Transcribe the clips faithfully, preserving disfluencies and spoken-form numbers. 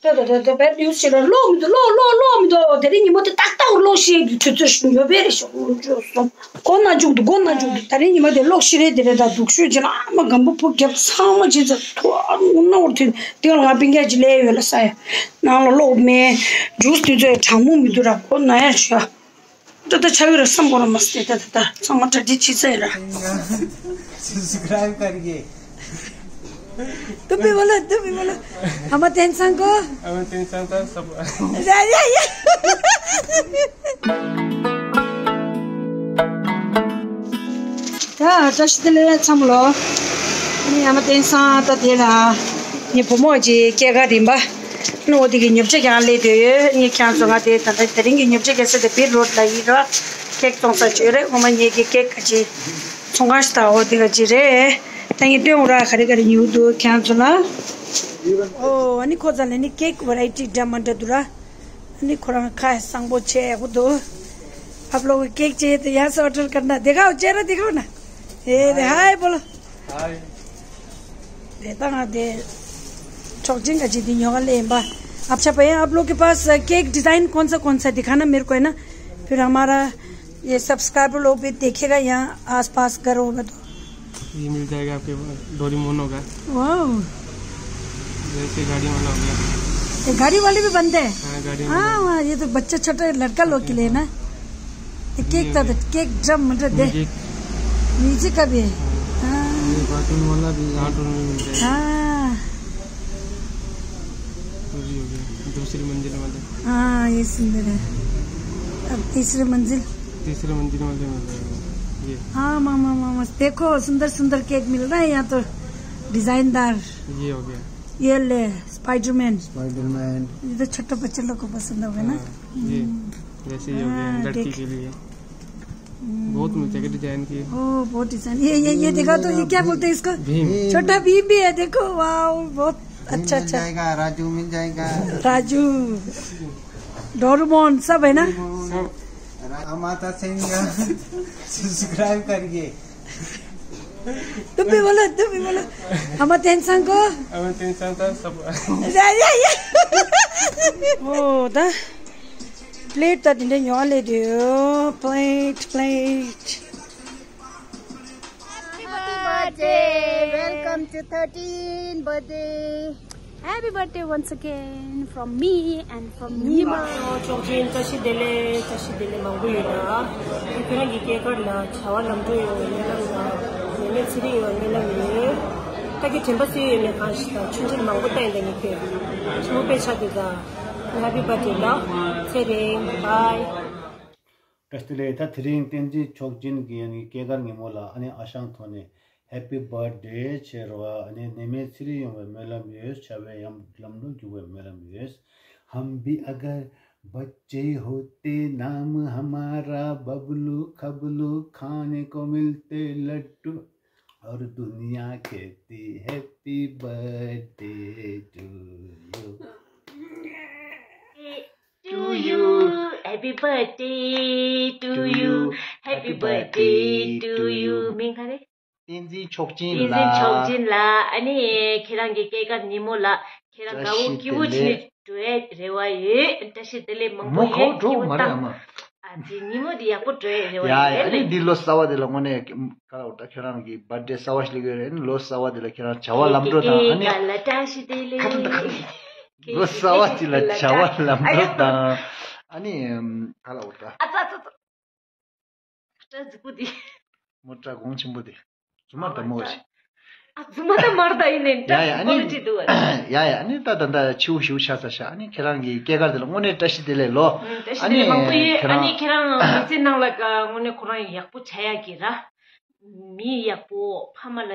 ད་ད་ད་བེཌ་ནིའུ་སི་ཞིག་ལ་ཀློག་མི་འདུག་ཀློག་ཀློག་ཀློག་མི་འདུག་དེ་རིང་ཉི་མ་དེ་ཏག་ཏག་ཀློག་ཤེས་ཀྱི་དུས་ཚོད་ཉོ་བེ་རེ་ཤོག་ལོ་ཅོ་སོང་། མགོ་ན་འཇུག་འདུག་མགོ་ན་འཇུག་འདུག་དེ་རིང་ཉི་མ་དེ་ཀློག་ཤེས་རེད། དེ་རེད། ད་སྡུག་ཤོས་ཅི་ལ་ཨ་མ་སྒམ་པོ་ཕུ་རྒྱབ་ཚང་མ་ཅི་ཚ་ཐོ་ཨ་ནུ་ན་འོར་ཐོན་དེ་ག་ལ་ང་པིང་ཀ་ཅི་ལས་ཡོད་ལ་ས་ཡ་ནང་ལ་ཀློག་མེད་ཇུས་དེ་ཚོ་ཡ་གྲང་མོ་མི་འདུག་ར་མགོ་ན་ཡ་ཤོག་ད་ད་ཆ་བོད་ར་བསམ་གོ་ར་མ་སྟེ་ད་ད་ད་ཚང་མ་གྲ་སྒྲིག་བྱེད་ས་ཡིན་ར། सब्सक्राइब करके। तुम भी बोलो, तुम भी बोलो। हम तेंग सांग को। हम तेंग सांग था सब। या, या, या। ད་བཀྲ་ཤིས་བདེ་ལེགས་ཚང་མ་ལོ། ཨ་ནི་ཨ་མ་བསྟན་སང་ད་དེ་ལ་ངའི་བུ་མོ་གཅིག་སྐྱེས་སྐར་རིམ་པ་ནི་འོ་དེ་གི་ཉོ་ཆ་རྒྱག་སླེབས་དུས་ངས་ཁྱེད་རང་ཚོ་ང་དེ་ད་ལྟ་དེ་རིང་གི་ཉོ་ཆ་རྒྱག་ས་དེ་བིལ་རོཌ་ལ་ཡིན་ར། ཀེག་བཙོང་ས་བྱོས་རེད། ངོ་མ་ངེད་ཀྱི་ཀེག་ག་ཅིག་ཚོང་ཁང་ཞིག་དང་འོ་དེ་ག་ཅིག་རེད། ད་ངས་སྟོན་འོ་ར་ག་རེ་ག་རེ་ཉོ་འདུག་ཁྱེད་རང་ཚོ་ལ། ཨོ་ཨ་ནི་ཁོ་ཚ་ལ་ནི་ཀེག་ཝ་རའི་ཊི་འདྲ་མ་འདྲ་འདུག་ར། ཨ་ནི་ཁོ་རང་ཁ་བཟང་པོ་བྱས་ཡག་པོ་འདུག आप लोग केक चाहिए तो यहाँ से ऑर्डर करना। दिखाओ चेहरा दिखाओ ना। ये दे- हाय बोलो। हाय। ये तो ना दे- छोकजिन का जीती न्योगा ले बा। अच्छा भैया, आप लोग के पास केक डिजाइन कौन सा कौन सा दिखाना मेरे को, है ना? फिर हमारा ये सब्सक्राइबर लोग भी देखेगा, यहाँ आसपास घर होगा तो। ये मिल जाएगा आपके पास, डोरेमोन होगा। वाओ। जैसे गाड़ी वाला हो गया। ये गाड़ी वाले भी बनते हैं? हाँ, गाड़ी वाले। हाँ, ये तो बच्चा छोटा लड़का लोग के लिए ना। ये केक था, केक ड्रम मतलब दे। म्यूजिक। म्यूजिक का भी है। हाँ। ये कार्टून वाला भी है। कार्टून भी मिल जाएगा। हाँ। ये भी हो गया, दूसरी मंजिल वाला। हाँ, ये सुंदर है। अब तीसरी मंजिल। तीसरी मंजिल वाले मिल जाएगा। ये। हाँ, मामा, मामा, देखो, सुंदर सुंदर केक मिल रहा है यहाँ तो, डिजाइनदार। ये हो गया। ये ले, स्पाइडरमैन। स्पाइडरमैन। ये तो छोटे बच्चे लोग को पसंद होगा ना। हाँ, ये। हम्म। जैसे ये हो गया, हाँ, लड़की देख। के लिए। हम्म। बहुत मिल जाएगा डिजाइन की। ओ, बहुत डिजाइन। ये, ये, ये देखा तो, ये क्या बोलते हैं इसको? भीम। छोटा भीम भी है, देखो, वाओ, बहुत भीम अच्छा, मिल अच्छा। जाएगा, राजू मिल जाएगा। राजू, डोरेमोन, सब है ना? सब। रा-, माता सिंह, सब्सक्राइब करिए। तुम भी बोलो, तुम भी बोलो। हम तेंग सांग को। हम तेंग सांग था सब। या, या, या। ओ, दा। प्लेट त दिने न्योले दियो। Plate, plate. Happy birthday. Welcome to thirteen birthday. Happy birthday once again from me and from Nima. ཆོག་ཅིན་བཀྲ་ཤིས་བདེ་ལེགས། བཀྲ་ཤིས་བདེ་ལེགས་མང་པོ་ཡོད་ན། ཁྱེད་རང་གི་སྐྱེས་སྐར་ལ་བྱ་བ་ལམ་འགྲོ་ཡོང་བའི་སྨོན་ལམ་དང་། ནད་མེད་ཚེ་རིང་ཡོང་བའི་སྨོན་ལམ་ཡོད། ད་གི་དྲན་པ་གསོས་ཡོད་མེད་གང་ཞིག་དང་ཆུང་ཆུང་མང་པོ་བཏང་ཡིན་ད་ངེད་ཀྱི་ཆུ་མོ་དཔེ་ཆ་དེ་ད། Happy birthday ད། ཚེ་རིང་། Bye. བཀྲ་ཤིས་བདེ་ལེགས། ད་དེ་རིང་བསྟན་འཛིན་མཆོག་སྦྱིན་གྱི་ཡང་སྐྱེས་སྐར་ཉིན་མོ་ལ་ཨ་ནི་ཨ་ཞང་ཐོག་ནས་Happy birthday བྱས་རོགས། ཨ་ནི་ནད་མེད་ཚེ་རིང་ཡོང་བའི་སྨོན་ལམ་ཡོད། བྱ་བའི་ཡང་ལམ་འགྲོ་རྒྱུག་པའི་སྨོན་ལམ་ཡོད། हम भी अगर बच्चे होते नाम हमारा बबलू खबलू खाने को मिलते लड्डू और दुनिया कहती Happy birthday to you। To you, happy birthday to you, happy birthday to you. མིང་ག་རེ། བསྟན་འཛིན་མཆོག་སྦྱིན་ལགས། བསྟན་འཛིན་མཆོག་སྦྱིན་ལགས། ཨ་ནི་ཁྱེད་རང་གི་སྐྱེས་སྐར་ཉིན་མོ་ལ་ཁྱེད་རང་དགའ་བོ་སྐྱིད་པོ་བྱེད་འགྲོ་ཡའི་རེ་བ་ཡོད། བཀྲ་ཤིས་བདེ་ལེགས་མང་པོ་ཡོད། སྐྱིད་པོ་བཏང་། ཨ་ཙི་ཉིན་མོ་འདི་ཡག་པོ་འགྲོ་ཡའི་རེ་བ་ཡོད། ཡ་ཡ། ཨ་ནི་འདི་ལོ་གསར་བ་འདི་ལ་དངོས་གནས་ག་ལ་འོ་ད་ཁྱེད་རང་གི་བར་ཌེ་གསར་བ་ཞིག་ལ་ཡོད་རེད། ཨ་ནི་ལོ་གསར་བ་འདི་ལ་ཁྱེད་རང་བྱ་བ་ལམ་འགྲོ་དང་ཨ་ནི། ལོ་གསར་བ་ཅིག་ལ་ཁྱེད་རང་ག་ལ་འོ་ད་ཁྱེད་རང་ལོ་གསར་བ་ཅིག་ལ་བྱ་བ་ལམ་འགྲོ་དང་ཨ་ནི་ག་ལ་འོ་ད། ཨ་ཙ་ཙ་ཙ། སྐྲ་རྫིག་པོ་དེ། མོ་སྐྲ་གོང་ཆེན་པོ་དེ། རྫུན་མ་དང་མོ་ཞིག་ཨ་རྫུན་མ་དང་མར་དང་ཡིན་ནས་ཡ་ཡ། ཨ་ནི་ཀོ་ལི་ཊི་འདུག་བ། ཡ་ཡ། ཨ་ནི་ད་ད་ད་ཆིའུ་ཞིའུ་ཆ་ས་ཤ། ཨ་ནི་ཁྱེད་རང་གི་སྐྱེས་སྐར་དེ་ལ་དངོས་གནས་བཀྲ་ཤིས་བདེ་ལེགས་ལོ། ཨ་ནི་ཁྱེད་རང་། ཨ་ནི་ཁྱེད་རང་མི་ཚེ་ནང་ལ་དངོས་གནས་ཁོ་རང་ཡག་པོ་བྱ་ཡག་གི་ར། མི་ཡག་པོ་ཕ་མ་ལ།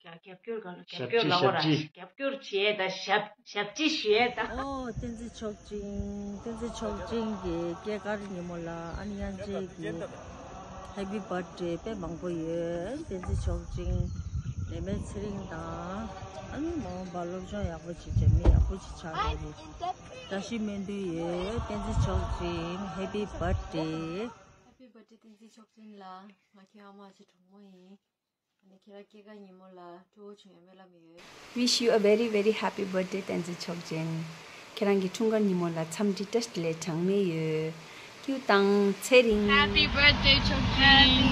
རྒྱབ་སྐྱོར་ག་ལ་རྒྱབ་སྐྱོར་ལ་འོ་ར། རྒྱབ་སྐྱོར་བྱས་ད་ཞབས་ཞབས་ཕྱི་ཞུ་ཡས་ད། ཨོ་བསྟན་འཛིན་མཆོག་སྦྱིན། བསྟན་འཛིན་མཆོག་སྦྱིན་གྱི་སྐྱེས་སྐར་ཉིན་མོ་ལ་ཨ་ནི་དབྱངས་ཅན་གྱི་ཧེ་པི་བྷར་ཐི་ཌེ་དཔེ་མང་པོ་ཡོད། བསྟན་འཛིན་མཆོག་སྦྱིན། ནད་མེད་ཚེ་རིང་དང་ཨ་ནི་མ་འོངས་པ་སློབ་སྦྱོང་ཡག་པོ་བྱེད་བྱེད་མི་ཡག་པོ་ཞིག་ཆགས་དགོས་པའི་བཀྲ་ཤིས་སྨོན་འདུན་ཡོད། བསྟན་འཛིན་མཆོག་སྦྱིན་ཧེ་པི་བྷར་ཐི་ཌེ། ཧེ་པི་བྷར་ཐི་ཌེ་བསྟན་འཛིན་མཆོག་སྦྱིན་ལགས། ང་ཁྱེད་ཨ་མ་ཆེ་གྲོགས་མོ་ཡིན། ཁྱེད་རང་སྐྱེས་སྐར་ཉིན་མོ་ལ་སྤྲོ་བོ་བྱུང་ཡོད་སྨོན་ལམ་ཡོད། Wish you a very very happy birthday བསྟན་འཛིན་མཆོག་སྦྱིན། ཁྱེད་རང་གི་འཁྲུངས་སྐར་ཉིན་མོ་ལ་འཚམས་འདྲི་བཀྲ་ཤིས་བདེ་ལེགས་གྲངས་མེད་ཡོད། ཀྱུ་དང་ཚེ་རིང་། Happy birthday ཆོག་ཅན།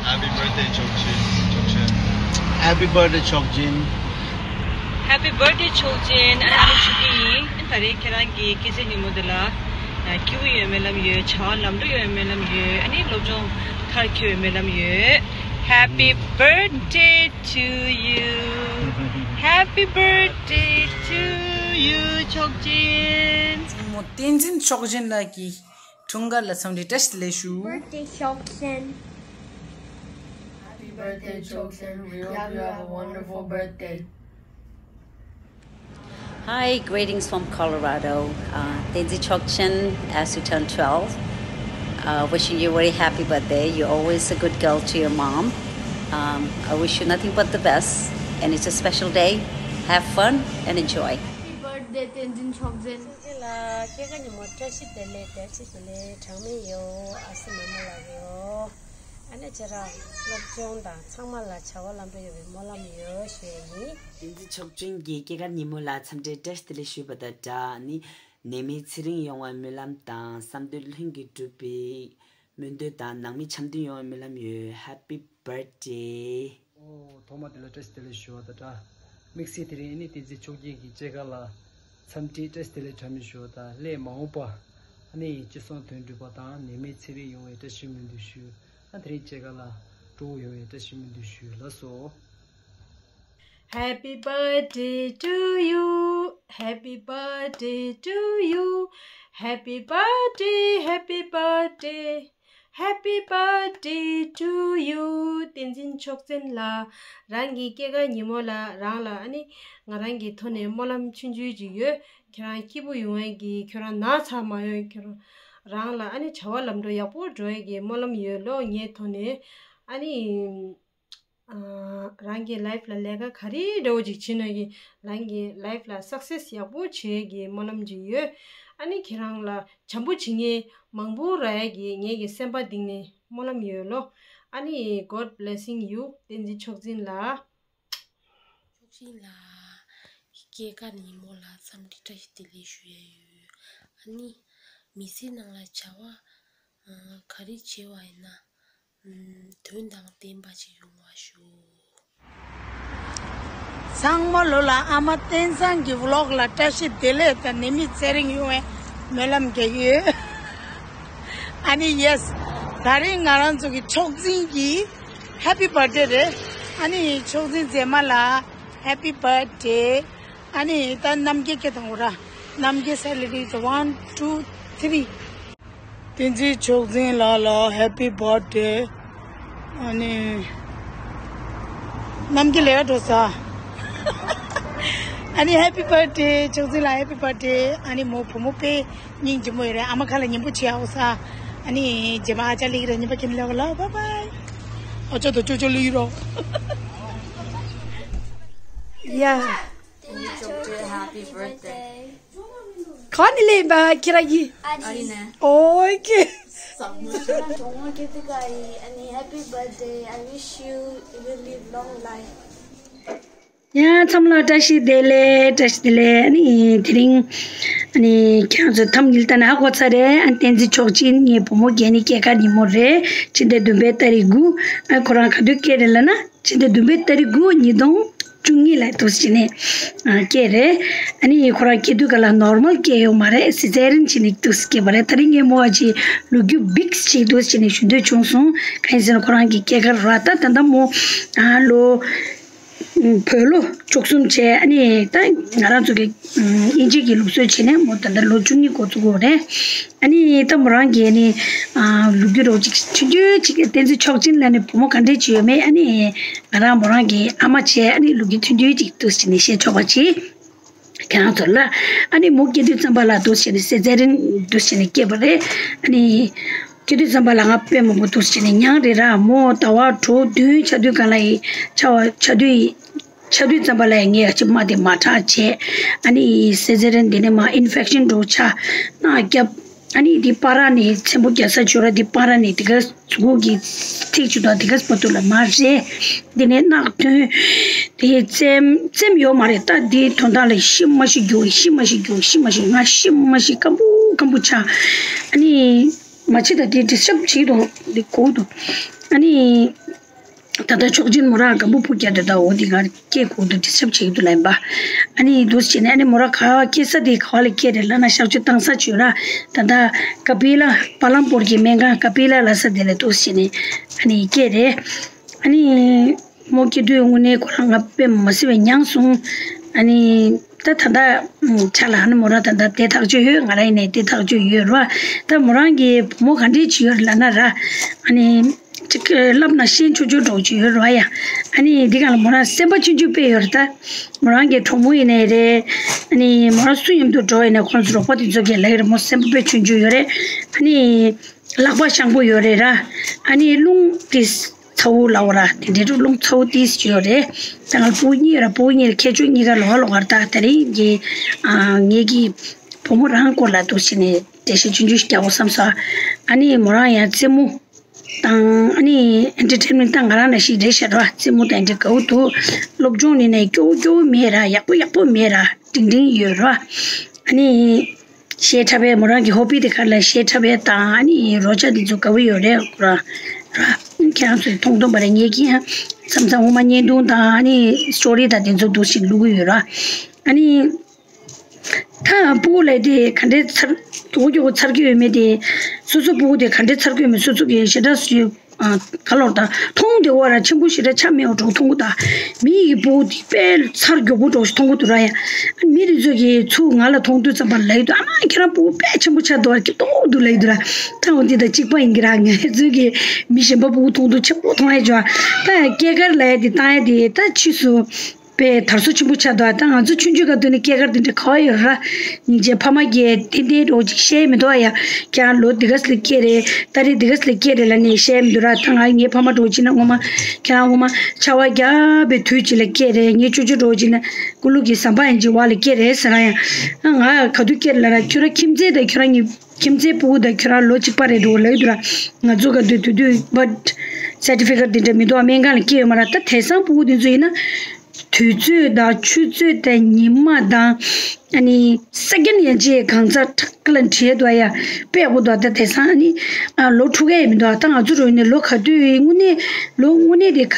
Happy birthday ཆོག་ཅན། ཆོག་ཅན། Happy birthday ཆོག་ཅན། Happy birthday ཆོག་ཅན། ཨ་ནི་ཆུ་གི་ཡིན། ད་རེས་ཁྱེད་རང་གི་སྐྱེས་ཚེས་ཉིན་མོ་འདི་ལ་སྐྱིད་པོ་ཡོད་སྨོན་ལམ་ཡོད། བྱ་བ་ལམ་འགྲོ་ཡོད་སྨོན་ལམ་ཡོད། ཨ་ནི་སློབ་སྦྱོང་མཐར་འཁྱོལ་ཡོད་སྨོན་ལམ་ཡོད། Happy birthday to you. Happy birthday to you ཆོག་ཅན། བསྟན་འཛིན་མཆོག་སྦྱིན་ལགས་ཀྱི་འཁྲུངས་སྐར་ལ་འཚམས་འདྲི་བཀྲ་ཤིས་བདེ་ལེགས་ཞུ། Birthday ཆོག་ཅན། Happy birthday ཆོག་ཅན། We hope you have a wonderful birthday. Hi, greetings from Colorado. Uh, བསྟན་འཛིན་མཆོག་སྦྱིན, as you turn twelve. Uh, wishing you a very happy birthday. You're always a good girl to your mom. Um, I wish you nothing but the best, and it's a special day. Have fun and enjoy. Happy birthday བསྟན་འཛིན་མཆོག་སྦྱིན། ལ་སྐྱེས་སྐར་ཉིན་མོ་བཀྲ་ཤིས་བདེ་ལེགས། བཀྲ་ཤིས་བདེ་ལེགས་གྲངས་མེད་ཡོད། ཨ་སི་མ་མ་ལགས་ཡོད། ཨ་ནེ་ཁྱེད་རང་སློབ་སྦྱོང་དང་ཚང་མ་ལ་བྱ་བ་ལམ་འགྲོ་ཡོང་བའི་སྨོན་ལམ་ཡོད་ཞུ་ཡ་ཡིན། བསྟན་འཛིན་མཆོག་སྦྱིན་གྱི་སྐྱེས་སྐར་ཉིན་མོ་ལ་འཚམས་འདྲི་བཀྲ་ཤིས་བདེ་ལེགས་ཞུས་པ་དང་སྦྲགས། ཨ་ནི་ནད་མེད་ཚེ་རིང་ཡོང་བའི་སྨོན་ལམ་དང་། བསམ་འདུན་ལྷུན་གྱིས་འགྲུབ་པའི་སྨོན་འདུན་དང་། ནང་མི་འཆམ་མཐུན་ཡོང་བའི་སྨོན་ལམ་ཡོད། Happy birthday. ཨོ། ཐོག་མ་དེ་ལ་བཀྲ་ཤིས་བདེ་ལེགས་ཞུ་བ་དང་སྦྲགས། དམིགས་བསལ་དེ་རིང་ཨ་ནི་བསྟན་འཛིན་མཆོག་སྦྱིན་གྱི་སྐྱེས་སྐར་ལ་འཚམས་འདྲི་བཀྲ་ཤིས་བདེ་ལེགས་གྲངས་མེད་ཞུ་བ་དང་། སླད་མ་འོངས་པ་ཨ་ནི་ཅི་གསུང་དོན་འགྲུབ་པ་དང་། ནད་མེད་ཚེ་རིང་ཡོང་བའི་བཀྲ་ཤིས་སྨོན་འདུན་ཞུ། ཨ་དེ་རིང་སྐྱེས་སྐར་ལ་སྤྲོ་བོ་ཡོང་བའི་བཀྲ་ཤིས་སྨོན་འདུན་ཞུ། ལགས་སོ། Happy birthday to you. Happy birthday to you. Happy birthday, happy birthday, happy birthday to you. བསྟན་འཛིན་མཆོག་སྦྱིན་ལགས། རང་གི་སྐྱེས་སྐར་ཉིན་མོ་ལ་རང་ལ་ཨ་ནི་ང་རང་གི་ཐོག་ནས་སྨོན་ལམ་ཆུང་ཆུང་ཅིག་ཡོད། ཁྱེད་རང་སྐྱིད་པོ་ཡོང་བའི་གི། ཁྱེད་རང་ན་ཚ་མ་ཡོང་། ཁྱེད་རང་ལ་ཨ་ནི་བྱ་བ་ལམ་འགྲོ་ཡག་པོ་འགྲོ་ཡ་གི་སྨོན་ལམ་ཡོད་ལོ། ངའི་ཐོག་ནས་ཨ་ནི། ཨ། རང་གི་ལའིཕ་ལ་ལས་ཀ་ག་རེ་འདྲ་བོ་ཅིག་བྱེད་ན་གི་རང་གི་ལའིཕ་ལ་སག་སེས་ཡག་པོ་བྱེད་ཀྱི་སྨོན་ལམ་ཅིག་ཡོད། ཨ་ནི་ཁྱེད་རང་ལ་བྱམས་པོ་བྱེད་མཁན་མང་པོ་རག་ཡ་གི་ངེད་ཀྱི་སེམས་པ་གཏིང་ནས་སྨོན་ལམ་ཡོད་ལོ། ཨ་ནི་God blessing you བསྟན་འཛིན་མཆོག་སྦྱིན་ལགས། མཆོག་སྦྱིན་ལགས། སྐྱེས་སྐར་ཉིན་མོ་ལ་འཚམས་འདྲི་བཀྲ་ཤིས་བདེ་ལེགས་ཞུ་ཡ་ཡོད། ཨ་ནི་མི་ཚེ་ནང་ལ་བྱ་བ་ག་རེ་བྱས་པ་ཡིན་ན། དོན་དང་ལྡན་པ་ཅིག་ཡོང་བ་ཞུ། ཚང་མ་ལོ་ལ་ཨ་མ་བསྟན་བཟང་གི་ཝི་ལོག་ལ་བཀྲ་ཤིས་བདེ་ལེགས་དང་ནད་མེད་ཚེ་རིང་ཡོང་བའི་སྨོན་ལམ་རྒྱག་གི་ཡོད། ཨ་ནི་ཡེས། ད་རིང་ང་རང་ཚོ་གི་མཆོག་སྦྱིན་གྱི་ཧེ་པི་བར་ཐི་ཌེ་རེད། ཨ་ནི་མཆོག་སྦྱིན་མཛེས་མ་ལ་ཧེ་པི་བར་ཐི་ཌེ། ཨ་ནི་ད་རྣམ་རྒྱལ་སྐད་གཏོང་དགོས་ར། རྣམ་རྒྱལ་ས་ལི་རི་ཛི། One, two, three. བསྟན་འཛིན་མཆོག་སྦྱིན་ལགས་ལ་ཧེ་པི་བར་ཐི་ཌེ། ཨ་ནི། རྣམ་རྒྱལ་ལས་ཀ་འགྲོ་ས། ཨ་ནི་ཧེ་པི་བར་ཐི་ཌེ། མཆོག་སྦྱིན་ལགས་ཧེ་པི་བར་ཐི་ཌེ། ཨ་ནི་མོ་བུ་མོ་དཔེ་སྙིང་རྗེ་མོ་ཡོད་རེད། ཨ་མ་ཁ་ལ་ཉན་པོ་བྱེད་ཨོ་ས། ཨ་ནི་རྗེས་མ་ཨ་ཅག་ལི་ར་ཉན་པ་ཁྱེད་ལ་ལ་བ་བའི། ཨ་ཅག་དང་ཅོ་ཅོ་ལི་རོ། ཡ། Happy birthday. ག་ནས་ལེན་པ་ཁྱེད་རང་གིས། ཨ་རི་ནས། ཨོ་ཁེ། ཁྱེད་རང་གྲོགས་མོ་སྐྱིད་སྡུག་ག་ཡིན། ཨ་ནི་happy birthday. I wish you, you will live long life. ཡ་ཚང་མ་ལ་བཀྲ་ཤིས་བདེ་ལེགས། བཀྲ་ཤིས་བདེ་ལེགས། ཨ་ནི་དེ་རིང་ཨ་ནི་ཁྱེད་རང་ཚོ་ཐམ་ཉིལ་ལྟ་ན་ཧ་གོ་ཚར་རེད། ཨ་བསྟན་འཛིན་མཆོག་སྦྱིན་ངའི་བུ་མོ་རྒན་ནི་སྐྱེས་སྐར་ཉིན་མོ་རེད། ཕྱི་ཟླ་བདུན་པའི་ཏ་རིག་དགུ། ཨ་ཁོ་རང་ག་དུས་སྐྱེས་རེད་ལབ་ན། ཕྱི་ཟླ་བདུན་པའི་ཏ་རིག་དགུ་ཉིས་སྟོང་བཅུ་གཉིས་ལ་འདུག་སེ་བྱས་ནས་ཨ་སྐྱེས་རེད། ཨ་ནི་ཁོ་རང་སྐྱེས་དུས་ག་ལ་ནོར་མལ་སྐྱེས་ཡོད་མ་རེད། སི་ཛེ་རི་ཡན་བྱས་ནས་འདུག་སེ་སྐྱེས་པ་རེད། ད་རིང་ངའི་མོ་ཨ་ཅེ་ལོ་རྒྱུས་བིག་ཅིག་འདུག་སེ་བྱས་ནས་ཞུ་འདོད་བྱུང་སོང་། གང་ཡིན་ཟེར་ན་ཁོ་རང་གི་སྐྱེས་སྐར་ར་ད་ད་ལྟ་མོ་ཨ་ལོ་བོད་ལོ་བཅུ་གསུམ་བྱས། ཨ་ནི་ད་ང་རང་ཚོ་གི་དབྱིན་ཇི་གི་ལུགས་སྲོལ་བྱས་ནས་མོ་ད་ལྟ་ལོ་བཅུ་གཉིས་འགོ་བཙུགས་ཡོད་རེད། ཨ་ནི་ད་མོ་རང་གིས་ནི་ཨ་ལོ་རྒྱུས་རོགས་ཅིག་ཆུང་ཆུང་ཅིག་བསྟན་འཛིན་མཆོག་སྦྱིན་ལ་ནི་བུ་མོ་ག་འདྲས་ཅིག་ཡོད་མེད། ཨ་ནི་ང་རང་མོ་རང་གི་ཨ་མ་བྱས། ཨ་ནི་ལོ་རྒྱུས་ཆུང་ཆུང་ཅིག་འདུག་སེ་བྱས་ནས་བཤད་ཆོག་པ་ཅིག་ཁྱེད་རང་ཚོ་ལ། ཨ་ནི་མོ་སྐྱེས་དུས་ཙམ་པ་ལ་འདུག་སེ་བྱས་ནས་སི་ཛེ་རི་ཡན་འདུག་སེ་བྱས་ནས་སྐྱེས་པ་རེད། ཨ་ནི་སྐྱེས་དུས་ཙམ་པ་ལ་ང་དཔེ་མང་པོ་འདུག་སེ་བྱས་ནས་མྱངས་རེད་ར། མོ་ཟླ་བ་དྲུག་བདུན་ཆགས་དུས་ག་ལ་ཡི་ཆགས་པ་ཆགས་དུས་ཡི། ཆགས་དུས་ཙམ་པ་ལ་ངས་ཅིག་མ་དེ་མ་དྲག་བྱས། ཨ་ནི་སི་ཛེ་རི་ཡན་དེ་ནས་མ་ཨིན་ཕེག་ཤན་འགྲོ་ཆ་ན་རྒྱབ། ཨ་ནི་དེ་པར་ནས་ཚེམ་པོ་རྒྱག་ས་ཅིག་ཡོད་ར། དེ་པར་ནས་དེ་ག་གཟུགས་པོ་གི་ཐིག་ཅིག་དང་དེ་ག་བར་དུ་ལ་མར་རེད། དེ་ནས་རྣག་ཐོན། དེ་རྩེམ་རྩེམ་ཡོད་མ་རེད། ད་དེ་དོན་དག་ལ་ཤི་མ་ཤི་རྒྱུག་ཤི་མ་ཤི་རྒྱུག་ཤི་མ་ཤི། ང་ཤི་མ་ཤི་སྐམ་པོ་སྐམ་པོ་ཆགས། ཨ་ནི་མ་ཕྱི་ད་དེ་ཌིས་ཊབ་བྱེད་དོ་འདི་གོ་འདུག་ཨ་ནི། ད་ལྟ་ཆོག་མཆན་མོ་རང་སྒམ་པོ་སྤུ་རྒྱག་དེ་ད་འོ་དེ་ང་སྐད་གོ་འདུག་ཌིས་ཊབ་བྱེད་ཀྱི་འདུག་ལབ་ཡིན་པ། ཨ་ནི་འདུག་སེ་བྱས་ནས་ཨ་ནི་མོ་རང་ག་སྐྱེ་ས་དེ་ག་བ་ལ་སྐྱེས་རེད་ལབ་ན་གཤག་བཅོས་བཏང་ས་བྱོས་ར། ད་ལྟ་ཀ་པི་ལ་བ་ལམ་པོར་གྱི་སྨན་ཁང་ཀ་པི་ལ་ལབ་ས་དེ་ལ་འདུག་སེ་བྱས་ནས་ཨ་ནི་སྐྱེས་རེད། ཨ་ནི་མོ་སྐྱེ་དུས་དངོས་གནས་ཁོ་རང་ང་དཔེ་མ་སྲིད་པའི་མྱངས་སོང་། ཨ་ནི། ད་ད་ལྟ་ཆ་ལ་ཨ་ནི་མོ་རང་ད་ལྟ་དེ་ཐག་གཅོད་ཡོད། ང་རང་ཡིན་ནའི་དེ་ཐག་གཅོད་ཡོད་ར། ད་མོ་རང་གི་བུ་མོ་ག་འདྲས་ཅིག་ཡོད་རེད་ལབ་ན་ར། ཨ་ནི་ཅིག་ལབ་ན་ཤེས་ཆོག་ཆོག་འདྲ་བོ་ཅིག་ཡོད་རེད་བ་ཡ། ཨ་ནི་འདི་ག་ལ་མོ་རང་སེམས་པ་ཆུང་ཆུང་དཔེ་ཡོད་རེད་ད། མོ་རང་གི་གྲོགས་མོ་ཡིན་ནའི་རེད། ཨ་ནི་མོ་རང་སུ་མཉམ་དུ་འགྲོ་ཡིན་ནའི་ཁོང་ཚོ་རོགས་པ་དེ་ཚོ་གིས་ལབ་ཀྱི་རེད། མོ་སེམས་པ་དཔེ་ཆུང་ཆུང་ཡོད་རེད། ཨ་ནི་ལག་པ་ཤང་པོ་ཡོད་རེད་ར། ཨ་ནི་རླུང་དེ། ཚ་བོ་ལབ་ར། དེ་འདྲའི་རླུང་ཚ་བོ་ཏིས་ཡོད་རེད། ད་ང་ཕྲུ་གུ་གཉིས་ར། ཕྲུ་གུ་གཉིས་ར་ཁྱད་ཆོས་གཉིས་ཀ་ལོགས་ལོགས་ར། ད་དེ་རིང་གི་ཨ་ངེད་ཀྱི་བུ་མོ་རང་སྐོར་ལ་འདུག་སེ་ནས་འགྲེལ་བཤད་ཆུང་ཆུང་ཞིག་རྒྱག་དགོས་བསམ་སོང་། ཨ་ནི་མོ་རང་ཡང་རྩེད་མོ་དང་ཨ་ནི་ཨེན་ཊར་ཊེན་མེན་ཊི་ད་ང་རང་ནང་བཞིན་རེད་ཤག་ར། རྩེད་མོ་དང་འདྲ་དགའ་བོ་འདུག་སློབ་སྦྱོང་ནི་ནས་སྐྱོ་བོ་སྐྱོ་བོ་མེད་ར། ཡག་པོ་ཡག་པོ་མེད་ར། འགྲིག་འགྲིག་ཡོད་ར། ཨ་ནི། གཞས་འཁྲབ་པའི་མོ་རང་གི་ཧོ་བི་དེ་ག་ལ་གཞས་འཁྲབ་པའི་དང་ཨ་ནི་རོལ་ཆ་དེ་ཚོ་དགའ་བོ་ཡོད་རེད་ཁོ་རང་ར། ཁྱེད་རང་ཚོས་མཐོང་མཐོང་པ་རེད། ངེད་ཀྱིས་ཡང་མཚམས་མཚམས་འོ་མ་བརྙན་ཐུང་དང་ཨ་ནི་སི་ཊོ་རི་དང་དེ་ཚོ་འདུག་སེ་བླུག་གི་ཡོད་ར། ཨ་ནི་ད་སྤུ་གུ་ལབ་དེ་ག་འདྲའི་ཚར་མགྱོགས་མགྱོགས་ཚར་གྱི་ཡོད་མེད་དེ། སོ་སོ་སྤུ་གུ་དེ་ག་འདྲའི་ཚར་གྱི་ཡོད་མེད་སོ་སོ་གི་ཞེ་དྲག་སུ་ཨ། ག་ལོར་ད། མཐོང་དེ་བ་ར་ཆེན་པོ་ཞེ་དྲག་ཆ་མེད་པ་འདྲ་མཐོང་གི་འདུག་མི་ཡི་སྤུ་གུ་དེ་དཔེ་ཚར་མགྱོགས་པོ་འདྲ་མཐོང་གི་འདུག་ར་ཡ། མི་དེ་ཚོ་གིས་ཚུར་ང་ལ་མཐོང་དུས་ཙམ་པ་ལབ་ཀྱི་འདུག་ཨ་མ་ཁྱེད་རང་སྤུ་གུ་དཔེ་ཆེན་པོ་ཆགས་འདུག་ཨ། སྐྱིད་ཏོག་འདུག་ལབ་ཀྱི་འདུག་ར། ད་འོ་འདི་དང་གཅིག་པ་ཡིན་གྱི་ར། ང་ཚོ་གིས་མི་གཞན་པ་སྤུ་གུ་མཐོང་དུས་ཆེན་པོ་མཐོང་ཡ་བྱུང་། ད་སྐྱེས་སྐར་ལབ་ཡ་དེ་བཏང་ཡ་དེ་ད་ཕྱིས་སུ། པའི་དར་སོ་ཆེན་པོ་ཆགས་འདུག་ད་ང་ཚོ་ཆུང་ཆུང་སྐབས་དུས་ནས་སྐྱེས་སྐར་དེ་འདྲ་ག་བ་ཡོད་ར། སྙིང་རྗེ་ཕ་མ་གིས་ཏན་ཏན་འདྲ་ཅིག་བཤད་མི་འདུག་ཨ་ཡ། ཁྱེད་རང་ལོ་འདི་ག་ཙམ་ལ་སྐྱེས་རེད། ཏ་རིག་འདི་ག་ཙམ་ལ་སྐྱེས་རེད་ལབ་ནས་བཤད་མི་འདུག་ར། ད་ང་ངའི་ཕ་མ་འདྲ་ཅིག་ན་ངོ་མ་ཁྱེད་རང་ངོ་མ་ཆར་པ་རྒྱག་པའི་དུས་ཅིག་ལ་སྐྱེས་རེད། ངའི་ཅོ་ཅོ་འདྲ་ཅིག་ན་ཀུ་ལུ་གི་ཟམ་པ་ཡན་ཅིག་བར་ལ་སྐྱེས་རེད་ཟེར་ན་ཡང་། ང་ག་དུས་སྐྱེས་རེད་ལབ་ར། ཁྱོད་རང་ཁྱིམ་མཚེས་དང་ཁྱོད་རང་གཉིས། ཁྱིམ་མཚེས་སྤུ་གུ་དང་ཁྱོད་རང་ལོ་གཅིག་པ་རེད་འགྲོ་ལབ་ཡོད་ར། ང་ཚོ་ག་དུས་དུས་དུས་བར་སར་ཊི་ཕི་ཀེ་ཊི་འདི་འདྲ་མི་འདུག་ཨ། སྨན་ཁང་ལ་སྐྱེས་ཡོད་མ་ར། ད་དེང་སང་སྤུ་གུ་འདི་ཚོ་ཡིན་ན། དུས་ཚོད་དང་ཆུ་ཚོད་དང་ཉི་མ་དང་། ཨ་ནི་སེ་ཀེན་ཡན་ཆད་གང་ཚ་ཁྲག་ལ་བྲིས་འདུག་ཨ་ཡ། དཔེ་ཡག་པོ་འདུག་ད་དེང་སང་ཨ་ནི། ཨ་ལོ་འཁྲུག་ག་ཡ་མི་འདུག་ད་ང་ཚོ་རོལ་ནས་ལོ་ག་དུས་དངོས་གནས་ལོ་དངོས་གནས་དེ་ག་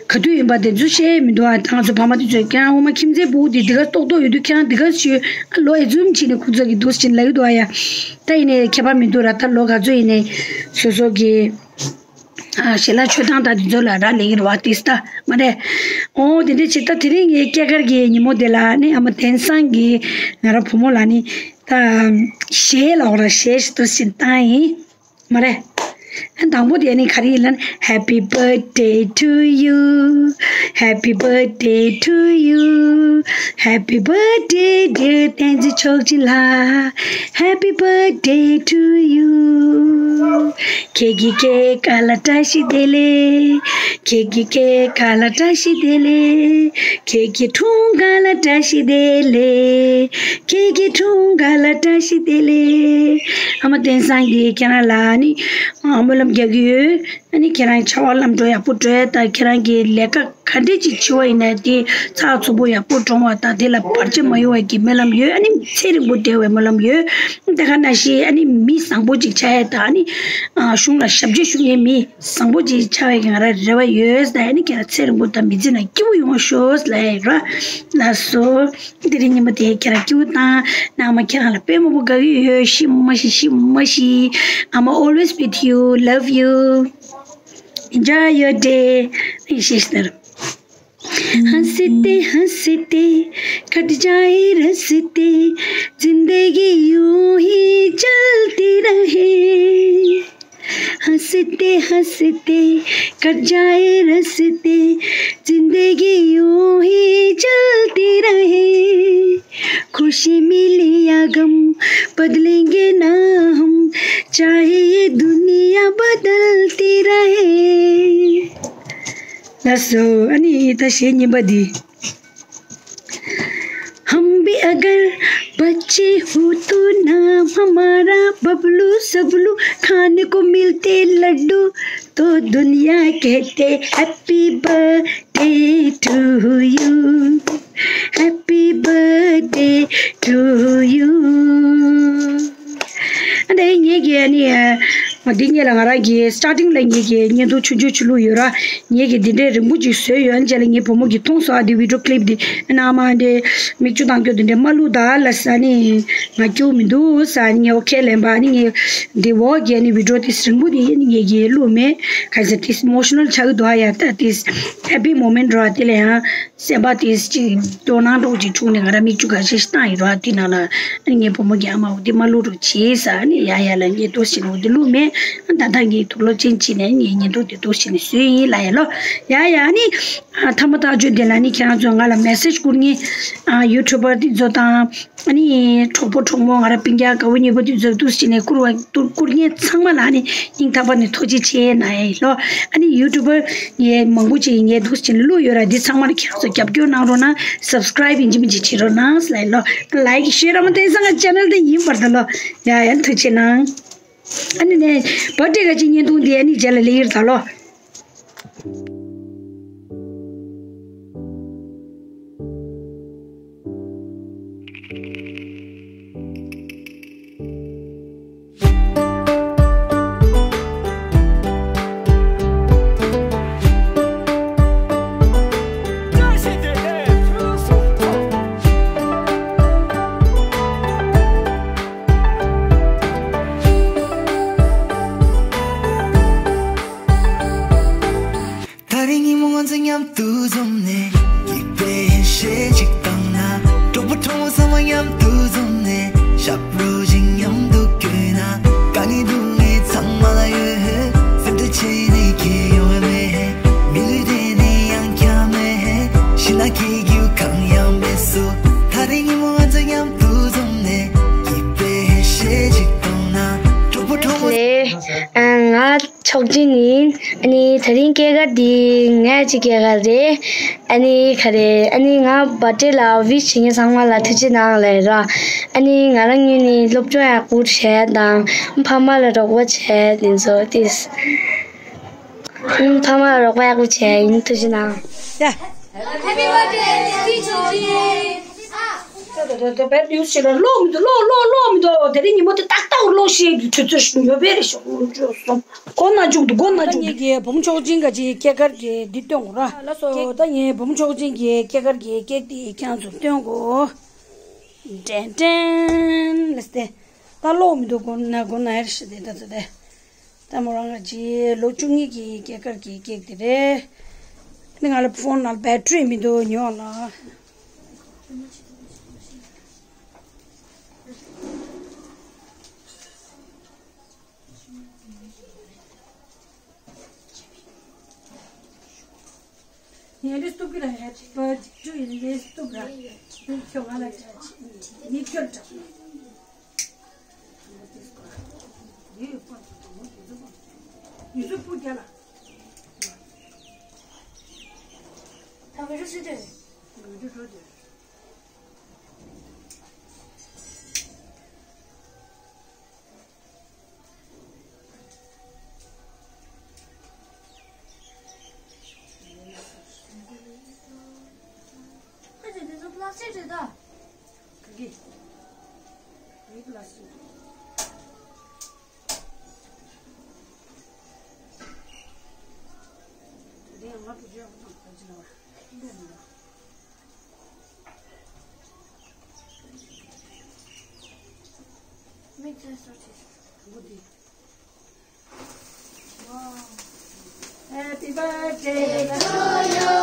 ག་དུས་ཡིན་པ་དེ་ཚོ་ཤེས་མི་འདུག་ཨ། ད་ང་ཚོ་ཕ་མ་དེ་ཚོས་ཀྱང་འོ་མ་ཁྱིམ་མཚེས་སྤུ་གུ་དེ་འདི་ག་ཏོག་ཏོག་ཡོད་དུས་ཁྱེད་རང་འདི་ག་ཞུས། ཨ་ལོ་ཨེ་ཛུམ་བྱས་ནས་ཁོ་ཚོ་གི་འདུག་ཟེར་ལབ་ཀྱི་འདུག་ཨ་ཡ། ད་ཡིན་ནའི་ཁྱད་པར་མི་འདུག་ར། ད་ལོ་ག་ཚོད་ཡིན་ནའི་སོ་སོ་གི་ཨ་ཞལ་ལག་མཆོད་སྟངས་དང་དེ་ཚོ་ལ་རག་ལས་ཀྱི་རེད་བ། ཏིས་ད་མ་རེད། འོ་དེ་འདྲ་བྱས། ད་དེ་རིང་ངའི་སྐྱེས་སྐར་གྱི་ཉིན་མོ་དེ་ལ་ནི་ཨ་མ་དེང་སང་གི་ང་རང་བུ་མོ་ལ་ནི་ད་གཞས་ལ་འོ་ར་གཞས་ཤིག་ཏུ་ཕྱིན་བཏང་ཡིན། མ་རེད། ཨ་དང་པོ་དེ་ནི་ག་རེ་ཡིན་ལབ་ན། Happy birthday to you. Happy birthday to you. Happy birthday dear བསྟན་འཛིན་མཆོག་སྦྱིན་ལགས། Happy birthday to you. ཁྱེད་ཀྱི་སྐྱེས་སྐར་ལ་བཀྲ་ཤིས་བདེ་ལེགས། ཁྱེད་ཀྱི་སྐྱེས་སྐར་ལ་བཀྲ་ཤིས་བདེ་ལེགས། ཁྱེད་ཀྱི་འཁྲུངས་སྐར་ལ་བཀྲ་ཤིས་བདེ་ལེགས། ཁྱེད་ཀྱི་འཁྲུངས་སྐར་ལ་བཀྲ་ཤིས་བདེ་ལེགས། ཨ་མ་བསྟན་སངས་ཀྱིས་ཁྱེད་རང་ལ་ནི་སྨོན་ལམ་རྒྱག་གི་ཡོད། ཨ་ནི་ཁྱེད་རང་ཕྱྭ་བ་ལམ་འགྲོ་ཡག་པོ་འགྲོ་ཡ་དང་། ཁྱེད་རང་གི་ལས་ཀ་ག་འདྲས་ཅིག་བྱེད་པ་ཡིན་ན་དེ་ཚགས་ཚུད་པོ་ཡག་པོ་འགྲོ་བ་དང་། དེ་ལ་བར་ཆད་མ་ཡོང་བའི་གི་སྨོན་ལམ་ཡོད། ཨ་ནི་ཚེ་རིང་པོ་བསྡད་པའི་སྨོན་ལམ་ཡོད། དེ་ག་ནང་བཞིན་ཨ་ནི་མི་བཟང་པོ་ཅིག་ཆགས་ཡ་དང་། ཨ་ནི་གཞུང་ལ་ཞབས་ཕྱི་ཞུ་མཁན་མི་བཟང་པོ་ཅིག་ཆགས་པའི་གི་ང་རང་རེ་བ་ཡོད། ཨ་ནི་ཁྱེད་རང་ཚེ་རིང་པོ་དང་མི་ཚེ་ནང་སྐྱིད་པོ་ཡོང་ཤོག་ལབ་ཡ་ར། ལགས་སོ། དེ་རིང་ཉིན་མོ་དེ་ཁྱེད་རང་སྐྱིད་པོ་བཏང་། ནང་མ་ཁྱེད་རང་ལ་དཔེ་མང་པོ་དགའ་གི་ཡོད། ཤི་མ་ཤི། ཤི་མ་ཤི། I'm always with you. Love you. Enjoy your day. ཤེས་ནར། हंसते हंसते कट जाए रस्ते, जिंदगी यूं ही चलती रहे। हंसते हंसते कट जाए रस्ते, जिंदगी यूं ही चलती रहे। खुशी मिले या गम बदलेंगे ना हम, चाहे ये दुनिया बदलती रहे। ལགས་སོ། ཨ་ནི་ད་གཞས་རྙིང་པ་འདི། हम भी अगर बच्चे हो तो नाम हमारा बबलू सबलू, खाने को मिलते लड्डू तो दुनिया कहते happy birthday to you, happy birthday to you. ཨ་ནི་ངེད་ཀྱི་ཨ་ནི་འདི་ངེད་ལ་ང་རང་གི་སི་ཊར་ཊིང་ལ་ངེད་ཀྱི་བརྙན་ཐུང་ཆུང་ཆུང་ཅིག་བླུགས་ཡོད་ར། ངེད་ཀྱི་འདི་འདྲའི་རིང་པོ་ཅིག་བཟོས་ཡོད། ཨ་ནི་རྗེས་ལ་ངའི་བུ་མོ་གིས་མཐོང་སོང་། ཨ་འདི་བི་ཌིའོ་ཀི་ལིབ་འདི་ཨ་ནི་ཨ་མ་འདི་མིག་ཆུ་བཏང་རྒྱུ་འདི་འདྲ་མ་བླུགས་ད་ལབ་ས། ཨ་ནི་ང་སྐྱོ་མི་འདུག་ས། ཨ་ནི་ངས་ཨོ་ཁེ་ལབ་པ། ཨ་ནི་ངས་འདི་འོག་གི་ཨ་ནི་བི་ཌིའོ་དེ་རིང་པོ་དེ་ཨ་ནི་ངེད་ཀྱིས་བླུགས་མེད། ག་ས་དེ་ཨི་མོ་ཤི་ནལ་ཆགས་ཀྱི་འདུག་ཨ། ཡ་ད་དེ་ཧེ་པི་མོ་མེན་ཊི་ར། དེ་ལ་ཡང་སེམས་པ་དེ་ཅིག་སྤྲོ་སྣང་འདྲ་བོ་ཅིག་བྱུང་ནས་ང་རང་མིག་ཆུ་ཁ་ཤས་ཤིག་བཏང་ཡོད་ར། དེ་ནང་ལ་ཨ་ནི་ངའི་བུ་མོ་གིས་ཨ་མ་འོ་དེ་མ་བླུགས་རོགས་བྱེད་ས། ཨ་ནི་ཡ་ཡ་ལབ་ངས་འདུག་སེ་འོ་དེ་བླུགས་མེད། ཨ་ད་ལྟ་ངས་དུག་ལོག་ཅན་བྱས་ནས་ངས་བརྙན་ཐུང་དེ་འདུག་སེ་ནས་བཟོས་ཡིན་ལབ་ཡ་ལོ། ཡ་ཡ། ཨ་ནི་ཨ་མཐའ་མ་ཐག་གཅོད་དེ་ལ་ནི་ཁྱེད་རང་ཚོ་ང་ལ་མེ་སེ་ཇི་བསྐུར་མཁན་ཨ་ཡུ་ཊུབ་པར་དེ་ཚོ་དང་། ཨ་ནི་གྲོགས་པོ་གྲོགས་མོ་ང་རང་སྤུན་ཀྱག་དགའ་བོ་ཉེ་བོ་དེ་ཚོ་འདུག་སེ་བྱས་ནས་བསྐུར་བ་བསྐུར་མཁན་ཚང་མ་ལ་ཨ་ནི་སྙིང་ཐག་པ་ནས་ཐུགས་རྗེ་ཆེ་ན་ཡ་ལོ། ཨ་ནི་ཡུ་ཊུབ་པར་ངས་མང་པོ་ཅིག་ངས་འདུག་སེ་བྱས་ནས་བླུགས་ཡོད་ར། འདི་ཚང་མ་ལ་ཁྱེད་རང་ཚོ་རྒྱབ་སྐྱོར་གནང་རོགས་གནང་། སབ་སི་ཀ་རའིབ་ཡིན་གཅིག་མིན་གཅིག་བྱེད་རོགས་གནང་ལབ་ཡ་ལོ། ལའིཀ་ཤེར་ར་མ་དེང་སང་ང་ཅེ་ནལ་དེ་ཡིན་པར་ད་ལོ། ཡ་ཡ་ཐུགས་རྗེ་གནང་། ཨ་ནི་ནས་བར་ཐི་ཌེ་ག་ཅིག་བརྙན་ཐུང་འདི་ཨ་ནི་རྗེས་ལ་སླེབས་ཡིན་ད་ལོ། ད་རིང་ཉིན་མོ་ང་ཚོ་མཉམ་དུ་འཛོམས་ནས། སྐྱིད་པའི་ཡེ་ཤེས་ཅིག་བཏང་ན། གྲོགས་པོ་གྲོགས་མོ་ཚང་མ་མཉམ་དུ་འཛོམས་ནས། ཞབས་བྲོ་ཅིག་མཉམ་དུ་བརྐྱངས་ན། དཀའ་ངལ་སྡུག་བསྔལ་ཚང་མ་ལ་ཡོད། སེམས་ཁྲལ་བྱེད་ནས་ཁྱད་ཡོང་བ་མེད། མི་ལུས་དེ་ནི་ཡང་བསྐྱར་མེད། ཤི་ན་ཁྱེད་ཀྱི་གང་ཡང་མེད་སོ། ད་རིང་ཉིན་མོ་ང་ཚོ་མཉམ་དུ་འཛོམས་ནས། སྐྱིད་པའི་ཡེ་ཤེས་ཅིག་བཏང་ན། གྲོགས་པོ་གྲོགས་མོ། ལེ། ཨ། ང་ཆོག་ཅིན་ཡིན། ཨ་ནི་དེ་རིང་སྐྱེས་སྐར་འདི་ངའི་གཅིག་སྐྱེས་སྐར་རེད། ཨ་ནི་ག་རེ། ཨ་ནི་ང་བར་ཐི་ཌེ་ལ་ཝིཤ་བྱེད་མཁན་ཚང་མ་ལ་ཐུགས་རྗེ་གནང་ལབ་ར། ཨ་ནི་ང་རང་ངོས་ནས་སློབ་སྦྱོང་ཡག་པོ་བྱས་དང་ཕ་མ་ལ་རོགས་པ་བྱས་དེ་ཚོ་ཏིས། ཨ་ནི་ཕ་མ་ལ་རོགས་པ་ཡག་པོ་བྱས་ཡིན། ཐུགས་རྗེ་གནང་། ཡ། Happy birthday, Happy birthday. ད་ད་ད་ད་བེཌ་ནིའུ་སི་ཞིག་ལ་ཀློག་མི་འདུག་ཀློག་ཀློག་ཀློག་མི་འདུག་དེ་རིང་ཉིན་མོ་དེ་ཏག་ཏག་ཀློག་ཤེས་ཀྱི་དུས་ཚོད་ཉོ་བེ་རེ་ཤོག་ཀློག་ཅོ་སོང་། མགོ་ན་འཇུག་འདུག་མགོ་ན་འཇུག་ད་ངེད་ཀྱི་བུ་མོ་ཆོག་ཅིན་ག་ཅིག་སྐྱེས་སྐར་གྱི་འདི་སྟོན་དགོས་ར། ལགས་སོ། ད་ངའི་བུ་མོ་ཆོག་ཅིན་གྱི་སྐྱེས་སྐར་གྱི་ཀེག་དེ་ཁྱེད་ཚོ་སྟོན་དགོས། དྲན་དྲན་ལས་ཏེ། ད་ཀློག་མི་འདུག་མགོ་ན་མགོ་ན་ཡར་ཤི་དེ་ད་ཚོ་དེ། ད་མོ་རང་ག་ཅིག་ལོ་བཅུ་གཉིས་ཀྱི་སྐྱེས་སྐར་གྱི་ཀེག་དེ་རེད། ཨ་ནི་ང་ལ་ཕོན་ནང་བེ་ཊི་རི་མི་འདུག་ཉོ་ལ། ངས་ལས་སྟོབས་ཀྱི་ར་ཧེ་པི་བར་ཌེ་ཊུ་ཡུ་ལས་སྟོབས་ར། ཁྱོད་ང་ལ་ཆ་ཆི་ནི་ཁྱོད་འདྲ། ཡུ་སུ་པུ་རྒྱ་ལ། ད་མི་རུ་སུ་དེ། མི་རུ་རུ་དེ། ཁ་ཅིག་དེ་ཚོ་པ་ལ་སི་ཊིག་རེད་ད། ག་གི། ག་གི་པ་ལ་སི་ཊིག་རེད། དེ་ཡང་ང་བུ་ཅོག་དང་ག་ཅི་ལ་བ། མིག་ཚེ་སོ་ཆེ། དང་པོ་འདི། Happy birthday to you.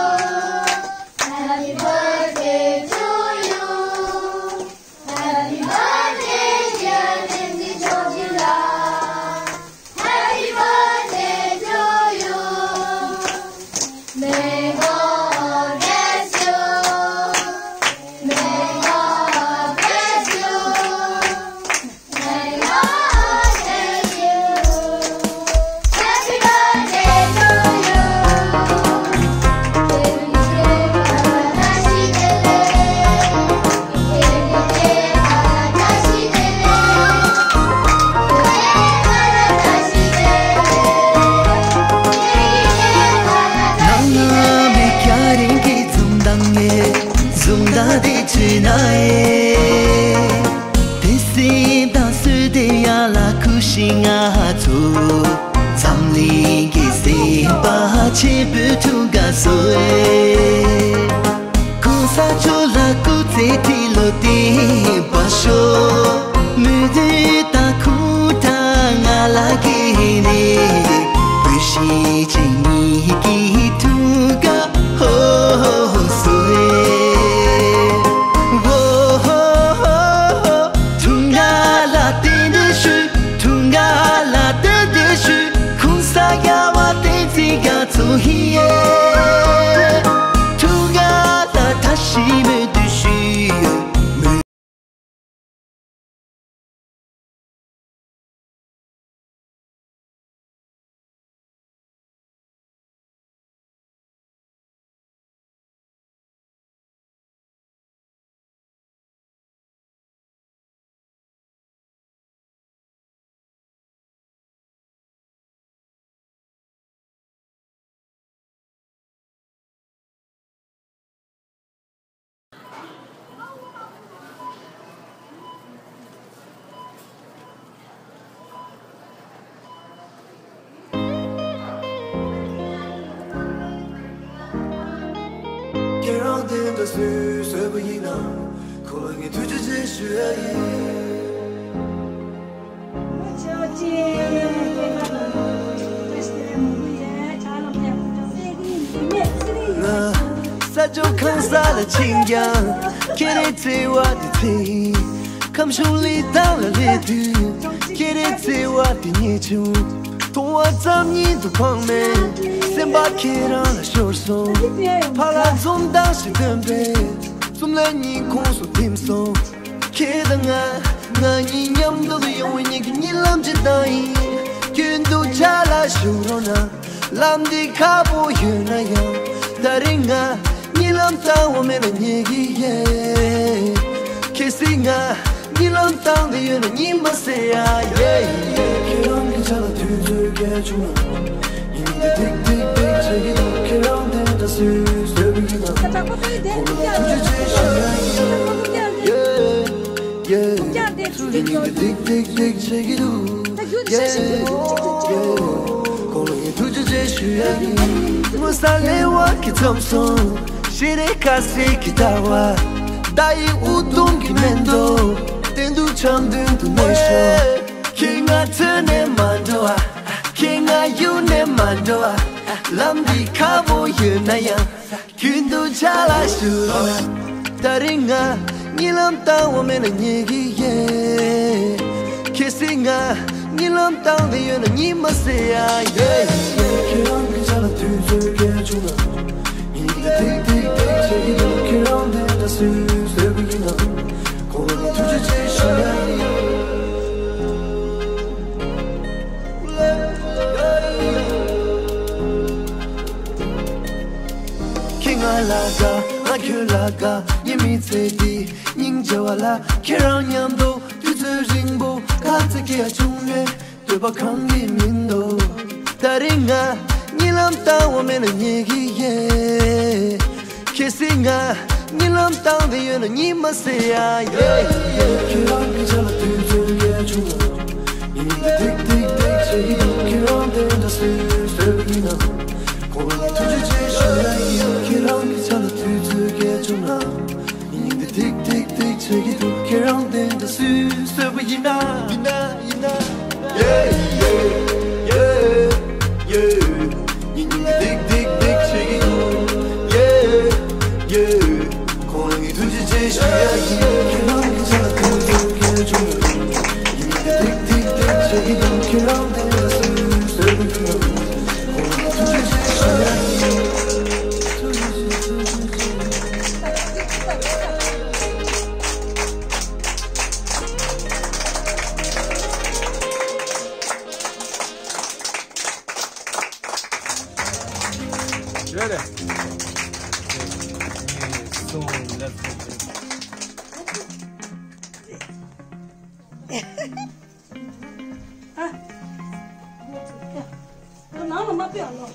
Happy birthday to you. Happy birthday, dear Nancy Georgina. Happy birthday to you. May God bless you. May God bless you. May God bless you. Happy birthday to you. ང་ཚོ་འཛམ་གླིང་གི་སེམས་པ་ཆེན་པོའི་ཐུགས་ཀ་སོ། གོང་ས་མཆོག་ལ་སྐུ་ཚེ་ཁྲི་ལོ་བརྟན་པར་ཤོག་མོས་གུས་དང་ཁུངས་དང་ང་ལ་དགོས་ནས། བོད་གཞིས་བྱེས་གཉིས་ཀྱི་ཐུགས་ཀ་ཧོ་ཧོ་ཧོ་སོ་ཨེ། ཧོ་ཧོ་ཧོ་ཧོ། ཐུགས་ཀ་ལ་བརྟན་པར་ཤོག་ཐུགས་ཀ་ལ་བརྟན་པར་ཤོག་གོང་ས་རྒྱལ་བ་བསྟན་འཛིན་རྒྱ་མཚོ་ཡིན། ཐུགས་ཀ་ལ་བཀྲ་ཤིས་སྨོན་འདུན་ཞུ། ཁྱེད་རང་དེ་འདྲ་སུས་བཟོས་པ་ཡིན་ན། ཁོ་ལ་ངས་ཐུགས་རྗེ་ཆེ་ཞུ་ཡ་ཡིན། ང་ས་ཕྱོགས་གང་ས་ལ་ཕྱིན་ཀྱང་ཁྱེད་རའི་བརྩེ་བ་དེ་ཚེ་ཡིན། ཁམས་གཞུང་ལི་ཐང་ལ་སླེབས་དུས་ཁྱེད་རའི་བརྩེ་བ་དེ་རྙེད་བྱུང་། མཐོང་བ་ཙམ་ཉིད་དུ་ཕངས་མེད། སེམས་པ་ཁྱེད་རང་ལ་ཤོར་སོང་། ཕ་ལ་འཛུམ་མདངས་ཤིག་སྟོན་པས་འཛུམ་ལ་སྙིང་ཁོང་སུ་ཐིམ་སོང་། ཁྱེད་དང་ང་། ང་གཉིས་མཉམ་དུ་ཡོང་བའི་ཉིན་གྱི་གཉིད་ལམ་ཇི་ལྟར་ཡིན། རྒྱུན་དུ་ཆ་ལ་བཞུགས་རོགས་གནང་། ལམ་འདི་ཁག་པོ་ཡོད་ན་ཡང་། ད་རེས་ང་གཉིད་ལམ་བཏང་བ་མེད་ན་ཉལ་གི་ཡིན། གལ་སྲིད་ང་གཉིད་ལམ་བཏང་བསྡད་ཡོད་ན་གཉིད་མ་སད་ཡ། ཡེ་ཡེ། ཁྱེད་རང་གི་ཆ་ལ་དུས་ཚོད་སྐྱེལ་བྱུང་ན། ཉིན་འདི་ཏིག་ཏིག་ཏིག་བྱེད་ཀྱི་འདུག་ཁྱེད་རང་དེ་འདྲ་སུས་བཟོས་པ་ཡིན་ན། ཁོང་ལ་ཐུགས་རྗེ་ཆེ་ཞུ་ཡ་ཡིན། ཡེ་ཡེ། ཉིན་འདི་ཏིག་ཏིག་ཏིག་བྱེད་ཀྱི་འདུག་ཡེ་ཡེ། ཁོང་ལ་ངས་ཐུགས་རྗེ་ཆེ་ཞུ་ཡ་ཡིན། མུ་ས་ལེ་བ་གི་འཛོམས་སོང་། ཤེས་རིག་ཁ་སེ་གི་ཟླ་བ། ཟླ་ཡི་འུ་དུམ་གི་མེ་ཏོག་གཏན་དུ་འཆམ་མདུན་དུ་གནས་ཤོག་ཁྱེད་ང་འཚོལ་ནས་མ་འགྲོ་བ། ཁྱེད་ང་གཡུག་ནས་མ་འགྲོ་བ། ལམ་འདི་ཁག་པོ་ཡོད་ན་ཡང་། རྒྱུན་དུ་ཆ་ལ་བཞུགས་རོགས། ད་རེས་ང་གཉིད་ལམ་བཏང་བ་མེད་ན་ཉལ་གི་ཡིན། གལ་སྲིད་ང་གཉིད་ལམ་བཏང་བསྡད་ཡོད་ན་གཉིད་མ་སད་ཡ། ཡེ་ཡེ། ཁྱེད་རང་གི་ཆ་ལ་དུས་ཚོད་སྐྱེལ་བྱུང་ན། ཉིན་འདི་ཏིག་ཏིག་ཏིག་བྱེད་ཀྱི་འདུག་ཁྱེད་རང་དེ་འདྲ་སུས་བཟོས་པ་ཡིན་ན། ཁོང་ལ་ངས་ཐུགས་རྗེ་ཆེ་ཞུ་ཡ་ཡིན། ཁྱེད་ང་ལ་དགའ། ང་ཁྱོད་ལ་དགའ། ངའི་མི་ཚེ་འདི་སྙིང་རྗེ་བ་ལ། ཁྱེད་རང་མཉམ་དུ་དུས་ཚོད་རིང་པོ་ཁ་ཚ་གི་ཡ་བྱུང་ནས། འདོད་པ་གང་གིས་མི་འདུག་ད་རེས་ང་གཉིད་ལམ་བཏང་བ་མེད་ན་ཉལ་གི་ཡིན། གལ་སྲིད་ང་གཉིད་ལམ་བཏང་བསྡད་ཡོད་ན་གཉིད་མ་སད་ཡ། ཡེ་ཡེ། ཁྱེད་རང་གི་ཆ་ལ་དུས་ཚོད་སྐྱེལ་བྱུང་ན། ཉིན་འདི་ཏིག་ཏིག་ཏིག་བྱེད་ཀྱི་འདུག་ཁྱེད་རང་དེ་འདྲ་སུས་བཟོས་པ་ཡིན་ན། ཁོང་ལ་ངས་ཐུགས་རྗེ་ཆེ་ཞུ་ཡ་ཡིན། ཁྱེད་རང་གི་ཆ་ལ་དུས་ཚོད་སྐྱེལ་བྱུང་ན། ཉིན་འདི་ཏིག་ཏིག་ཏིག་བྱེད་ཀྱི་འདུག་ཁྱེད་རང་དེ་འདྲ་སུས་བཟོས་པ་ཡིན་ན། ཡིན་ན་ཡིན་ན། ཡེ་ཡེ་ཡེ་ཡེ། ཉིན་འདི་ཏིག་ཏིག་ཏིག་བྱེད་ཀྱི་འདུག་ཡེ་ཡེ། ཁོང་ལ་ངས་ཐུགས་རྗེ་ཆེ་ཞུ་ཡ་ཡིན། ཁྱེད་རང་གི་ཆ་ལ་དུས་ཚོད་སྐྱེལ་བྱུང་ན། ཉིན་འདི་ཏིག་ཏིག་ཏིག་བྱེད་ཀྱི་འདུག་ཁྱེད་རང་དེ་འདྲ་སུས་བཟོས་པ་ཡིན་ན། ཁོང་ལ་ངས་ཐུགས་རྗེ་ཆེ་ཞུ་ཡ་ཡིན། རེད་རེད། གཉིས་གསུམ་ལ་གསུམ། ཨ། ནང་ལ་མ་ཕེབས་ཨ་ལོ།